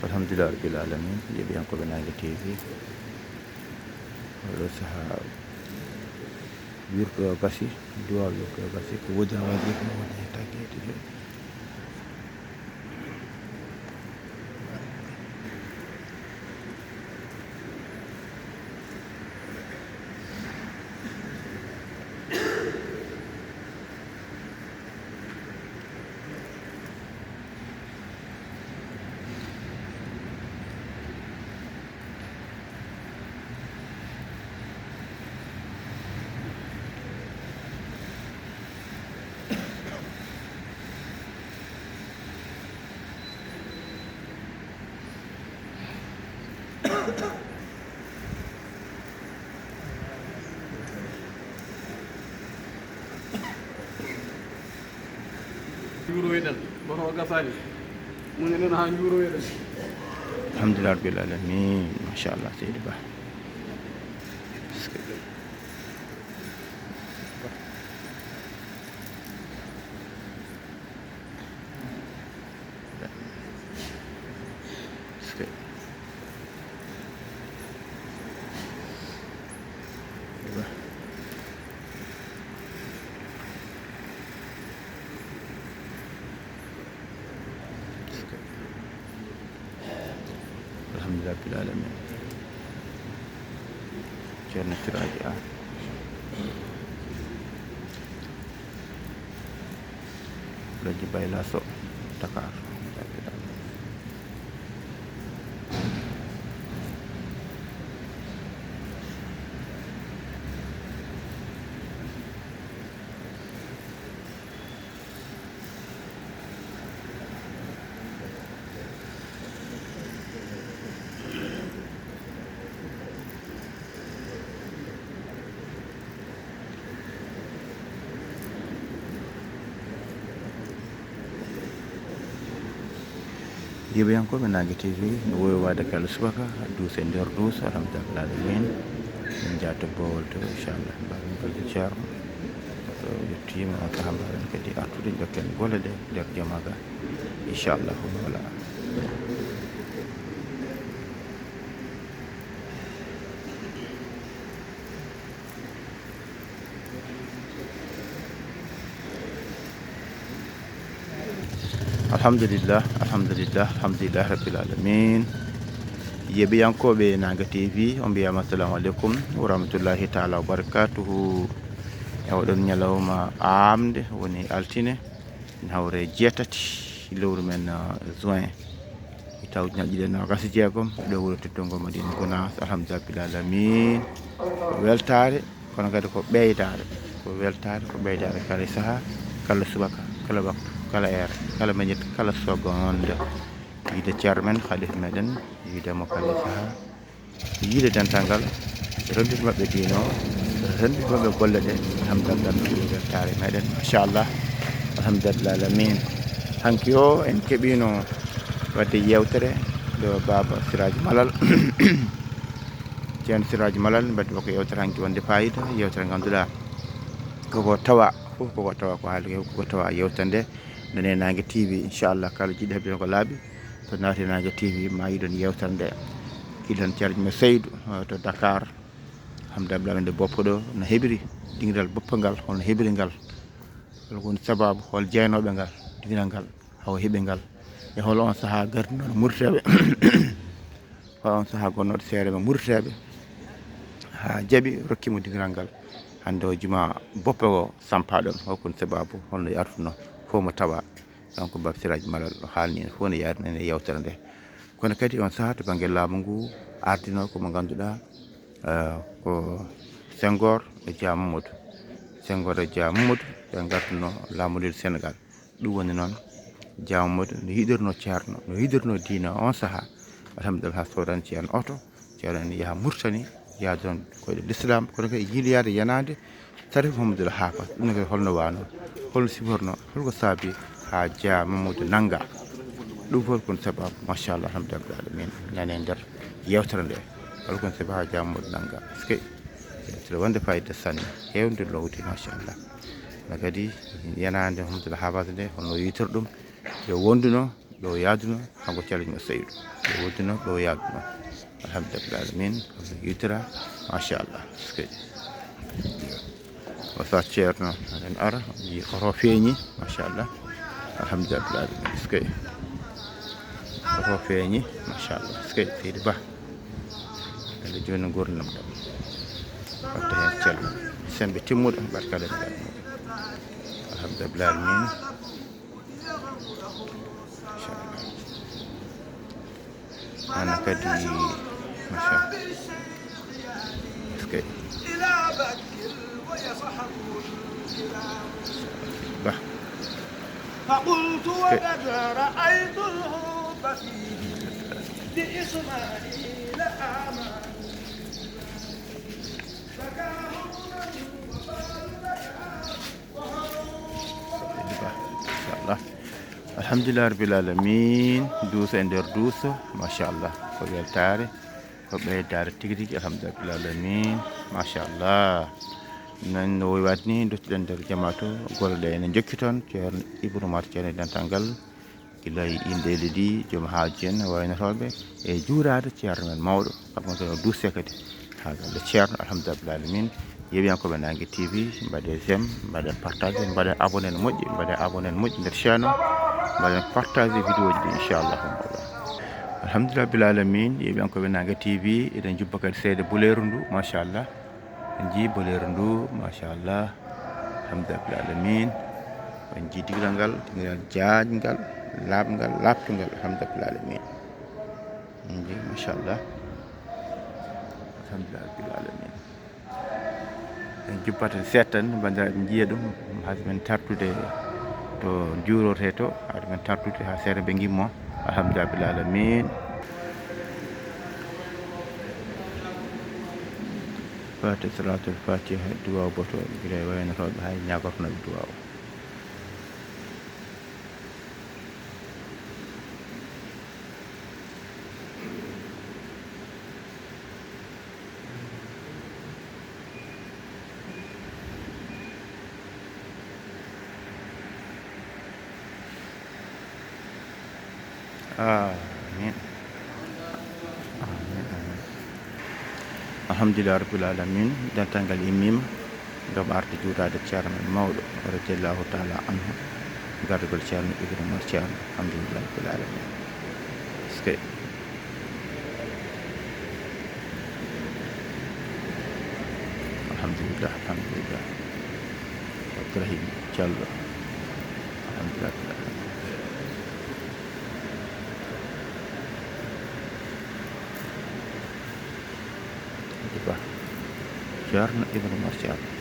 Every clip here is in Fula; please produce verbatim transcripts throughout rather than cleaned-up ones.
Alhamdulillah rabbil alamin, yeeɓiyankooɓe Naange T V. Oɗo sahaa wirdu o gasi, duwaaw wirdu o gasi, ko woodi haa waɗi ko woodi e taggeede jooni. Njuuroyɗen, kono o gasaani. Mune noon haa njuuroyɗen. Alhamdulillah rabbil alamin. Machallah, seydi Ba. Alhamdulillah rabbil alamin. Ceerno Siraaji Aan. Lodji Bayla Sow, Dakar. Yeeɓiyankooɓe Naange T V, no wowi waade kala subaka, duus e nder duus, alhamdulillah alamin. Min njaha to Bowol to, inchallah, mbaɗen balɗe ceerno. So yettiima, on sahaa mbaɗen kadi artude, njokken golle ɗe nder jamaga, inchallah, wala. Alhamdulillah, alhamdulillah, alhamdulillah rabbil alamin. Yeeɓiyankooɓe Naange T V, on mbiyaama assalamu aleykum wa rahmatullahi taala wa barakatuhu. E oɗon ñalawma aamde, woni altine, ina hawre jeetati lewru men, uh, juin. Ita ujunere ɗiɗi e noogas e jeegom, ɗo wuro teddungo Madina Gunaas, alhamdulillah rabbil alamin. Weltaare, kono kadi ko ɓeydaare, ko weltaare, ko ɓeydaare kala sahaa, kala subaka, kala waktu, kala heure, kala minute, kala seconde. Yiide ceerno men, halifa meɗen, yiide mo kala sahaa, yiide dental ngal, rendude maɓɓe diine o, rendude maɓɓe golle ɗe, alhamdulillah, weltaare meɗen, machallah, alhamdulillah alamin. Hanki o en keɓino wadde yewtere ɗo Baaba Siraaji Malal. Ceerno Siraaji Malal, mbaddi makko yewtere hanki wonde fayida, yewtere ngannduɗaa koko tawa, fof koko tawa ko haalde, koko tawa yewtere nde, nane Naange T V, inchallah, kala jiɗɗo heɓde ko laaɓi, so Naati Naange T V, ma yiɗon yewtere nde. Kiɗan Ceerno Seydou, eh, to Dakar. Hamda Abdoulaye men ɗo Boppo ɗo, no heɓiri dingiral Boppo ngal, holno heɓiri ngal? Hol woni sababu, hol jeynooɓe ngal, dingiral ngal, haw heɓi ngal? E hol on sahaa gardi noon Muriteeɓe? Hol on sahaa gonnooɗo seereeɓe Muriteeɓe haa jaɓi, rokki mo dingiral ngal? Hannde o juma Boppo o sampaaɗon, hol kon sababu, holno yartuno? Fof mo tawa. Donc, Baba Siraji Malal o haalni en fof no yaarina en e yewtere nde. Kono kadi on sahaa to bannge laamu ngu ardino ko mo ngannduɗaa, eh, ko Senghor e Dia Mamadou. Senghor e Dia Mamadou ɓe ngartuno laamu leydi Sénégal. Ɗum woni noon Dia Mamadou no yiɗirno Ceerno, no yiɗirno diina on sahaa. Alhamdulillah, haa soodan Ceerno oto, Ceerno ene yaha Murtani, yaha toon koyɗe l'islam, kono kadi yiiloyaade yanaande Sarif Mamadou Haafas, ɗum ne kadi holno waano, holno siforno, holko saabi haa Dia Mamadou nannga? Ɗum fof kon sababu, machallah, alhamdulillah alamin, nane e nder yewtere nde. Hol kon sababu haa Dia Mamadou nannga? Est-ce que yewtere wonde fayida sanne, heewde lowde, machallah. Kono kadi yanaande Mamadou Haafas nde, holno yiitor ɗum? Yo wonduno, ɓe o yaaduno, kanko Ceerno Seydou. Ɓe wonduno, ɓe o yaaduno. Alhamdulillah alamin, ko yewtira, machallah. Est-ce que o sa Ceerno, aɗen ara, yi oto feeñi, machallah. Alhamdulillah alamin, est-ce que oto feeñi, machallah. Est-ce que Seydi Ba? Alla jooni nguurndam ɗam. Watta heen cel. Sembe timmuɗe, barkaale e muɗum. Alhamdulillah alamin. Machallah. Ana kadi, machallah. Est-ce que Bah. فقلت وقد رأيت الحب فيه لإسماعيل أعمى. Machallah. Alhamdulillah rabbil alamin. Duuso e nder duuso, machallah, ko weltaare, ko ɓeydaare tigi tigi. Alhamdulillah rabbil alamin, machallah. Nan no wayi waɗni, duttoɗen nder jamaatu, golle ɗe ene njokki toon. Ceerno Ibnu Umar, Ceerno e dental ngal, gila e inɗeeli ɗi, joom haaji en, waynotooɓe e juuraade Ceerno men mawɗo, kanko kadi o duusee kadi haa galle Ceerno. Alhamdulillah alamin. Yeeɓiyankooɓe Naange T V, mbaɗee j'aime, mbaɗee partage, mbaɗee abonné no moƴƴi, mbaɗee abonné no moƴƴi nder chaîne o, mbaɗee partage vidéo ji ɗi, inchallahu taala. Alhamdulillah rabbil alamin. Yeeɓiyankooɓe Naange T V, eɗen njuppa kadi seeɗa buleeru ndu, machallah. En njii buleeru ndu, machallah. Alhamdulillah alamin. En njii dingiral ngal, dingiral jaajngal, laaɓngal, laaɓtungal, alhamdulillah alamin. En njii, machallah. Alhamdulillah rabbil alamin. En juppat seeɗa tan, banndiraaɓe, njiya ɗum, hade men tartude to juurortee to, hade men tartude haa seeɗa ɓe ngimmo. Alhamdulillah rabbil alamin. Fatiha, salatul fatiha, duwaaw boto, gila e waynotooɓe hay ñaagortonooɓe duwaaw. Amin. Amin, amin. Alhamdulillah rabbil alamin, dental ngal immiima ngam arde juuraade Ceerno men mawɗo, radiyallahu taala anhu, gardagol Ceerno Ibrahima Ceerno. Alhamdulillah rabbil alamin. Est-ce que Alhamdulillah, alhamdulillah. Abdourahim Diallo. Alhamdulillah. Ba. Ceerno Ibnu Umar Ceerno.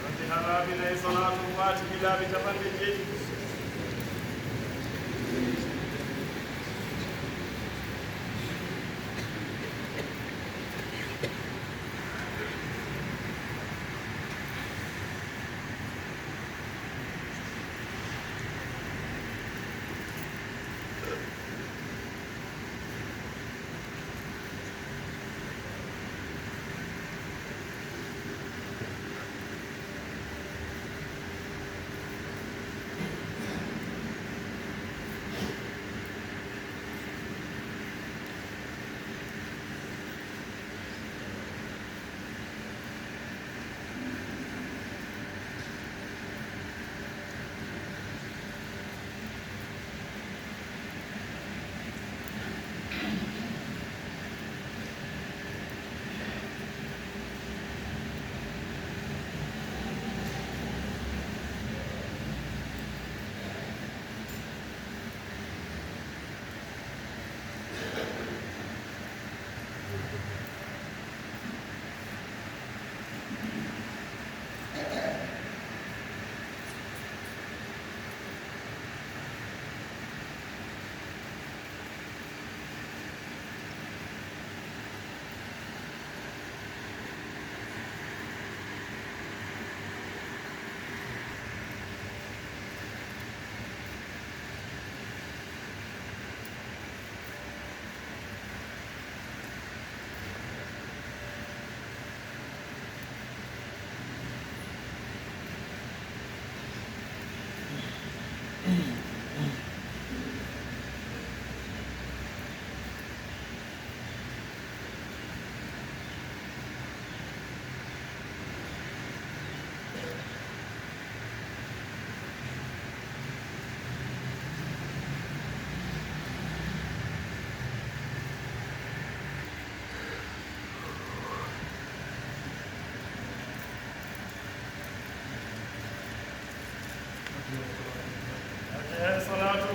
Fatiha laabi nayi, salaatul faatihi laabi capanɗe jeeɗiɗi.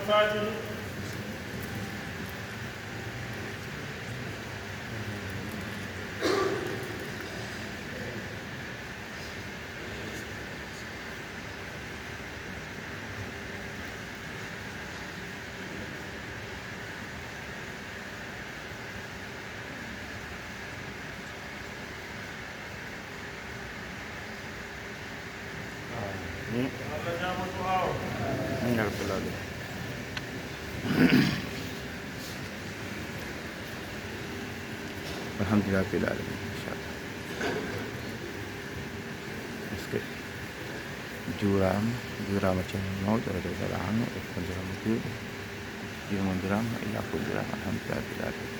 Amin. Amin ya rabbal alamin. Alhamdulillah rabbil alamin, inchallah. Est-ce que juuraama, juuraama ceerno mawɗo radiyallahu anhu, e ko juuraama juuɗe, yurmondirama, e yaafondirama, alhamdulillah rabbil alamin.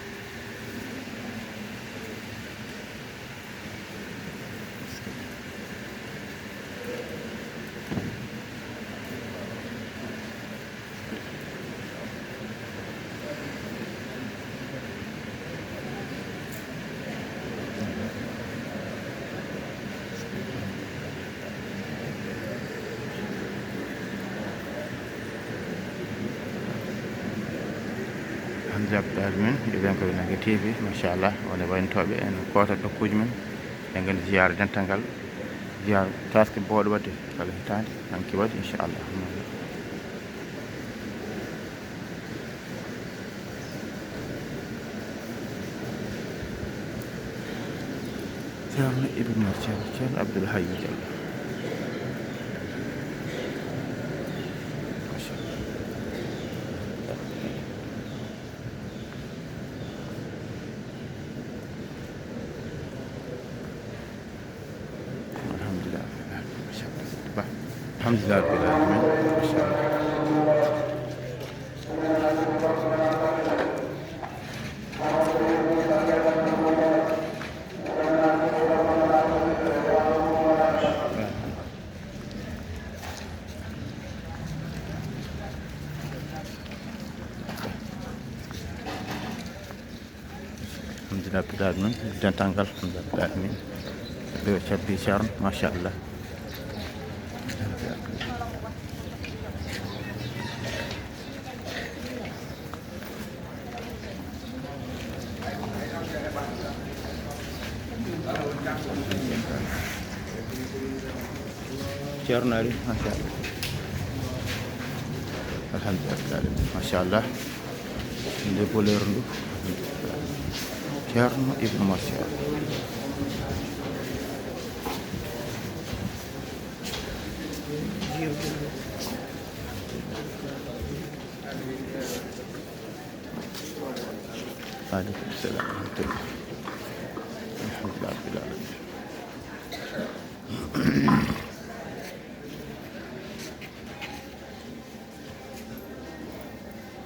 Alhamdulillah rabbil alamin, ɓe ɓen ko ɓe nangi T V, machallah, won e wayntooɓe en koota nokkuuji men, ɓe ngandi ziyaara dental ngal, ziyaara taske booɗo waɗde kala hitaande, hanki waɗi, inchallah. Ceerno Ibn Mar Ceerno, Ceerno Abdoul Hayy Diallo. Machallah. Alhamdulillah. Machallah. Alhamdulillah rabbil alamin. Machallah. Alhamdulillah rabbil alamin, dental ngal, alhamdulillah rabbil alamin. Ɓe cabbi Ceerno, machallah. Ceerno ari, machallah. Alhamdulillah, machallah. Nde bolero ndu. Ceerno Ibn Mar Ceerno. Aleykum salam wa rahmatullah. Alhamdulillah rabbil alamin.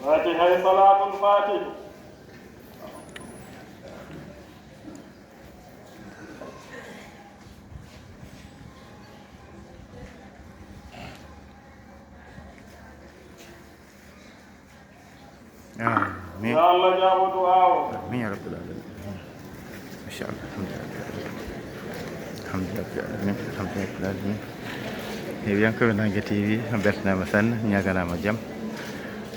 Fatiha e Salaatul Fatiha. Amin. Yo Allah jaabo du'aa o. Amin ya rabbal alamin. Machallah, alhamdulillah. Alhamdulillah rabbil alamin. Alhamdulillah rabbil alamin. Heɗiyankoɓe Naange T V, on beltanaama sanne, ñaaganaama jam.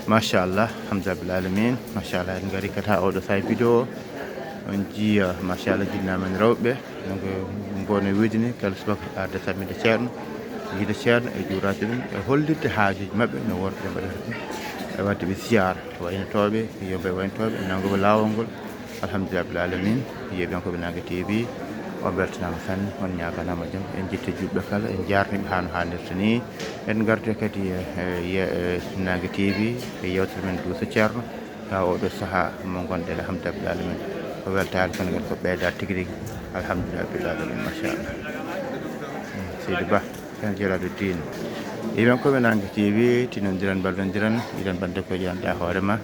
Machallah, alhamdulillah rabbil alamin. Machallah, en ngari kadi haa oɗo saa'i vidéo. On njiya, machallah, jinnaaɓe men rewɓe. Donc, ngono weydini kala subaka arde samminde Ceerno, yiide Ceerno e juuraade ɗum, e hollitde haajuuji maɓɓe no worɓe mbaɗata ɗum. E waɗde ɓe siyaara, waynotooɓe, yimɓe waynotooɓe, nanngooɓe laawol ngol. Alhamdulillah rabbil alamin, yeeɓiyankooɓe Naange T V, on mbeltanaama sanne, on ñaaganaama jam. En njetti juulɓe kala, en njaarnii ɓe haa no haanirta nii. En ngartii kadi e, e, ye-, e Naange T V, e yeewtere men Duuso Ceerno. Haa oɗo sahaa mo ngonɗen, alhamdulillah rabbil alamin, ko weltaare tan ngal, ko ɓeydaare tigi rigi, alhamdulillah rabbil alamin, machallah. Seydi Ba, tan Jalaalu Diin. Yiɗen ko ɓe Naange T V, tinondiren, mballondiren, yiɗen bannde ko yiyannda hoore ma.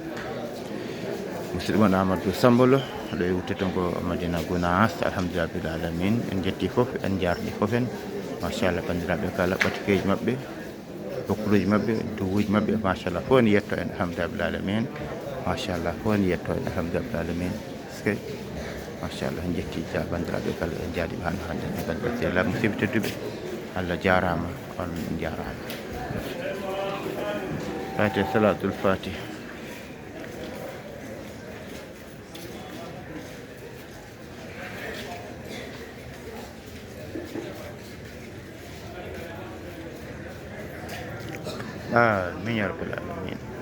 Musidɗo mon Amadou Sambolo, ɗo e wutte toon ko Madina Gounass, alhamdulillah rabbil alamin, en njetti fof, en njaarni fof en, machallah, banndiraaɓe kala, ɓatikeeji maɓɓe. Bakkuuji maɓɓe, duwuuji maɓɓe, machallah, fof ne yetto en, alhamdulillah rabbil alamin. Machallah, fof ne yetto en, alhamdulillah rabbil alamin. Sey, machallah, en njetti ja-, banndiraaɓe kala, en njaarniima hannde, hannde, banndiraaɓe sehilaaɓe, musidɓe tedduɓe. Allah jaaraama, on njaaraama. Fatiha, salatul fatiha. Amin ya rabbal alamin.